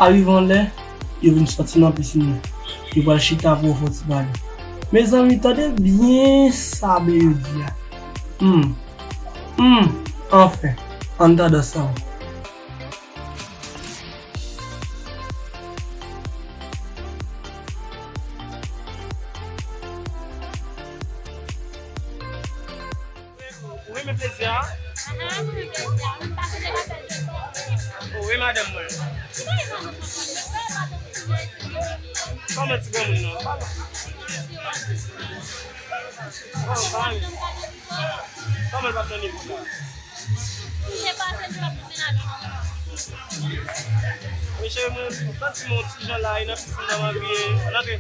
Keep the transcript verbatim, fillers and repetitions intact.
Arive anlè, yo vin sòti nan pisin nan. Yo pral chita pou yo fè yon ti pale. Mezanmi, tande byen sa Beyou di a. Hmm. Hmm. Anfen, ann tande sa. Ou renmen plezi a? Aha, mwen renmen plezi a. Mwen pa sonje lapèl de kò. O, e madanm mwen. Kòman ti granmoun nan? Pale. Kòman, kòman? Kòman l pa t nan nivo sa? Mesye, mwen santi mwen yon ti jan la, e nan pisin nan m anvi, ann antre.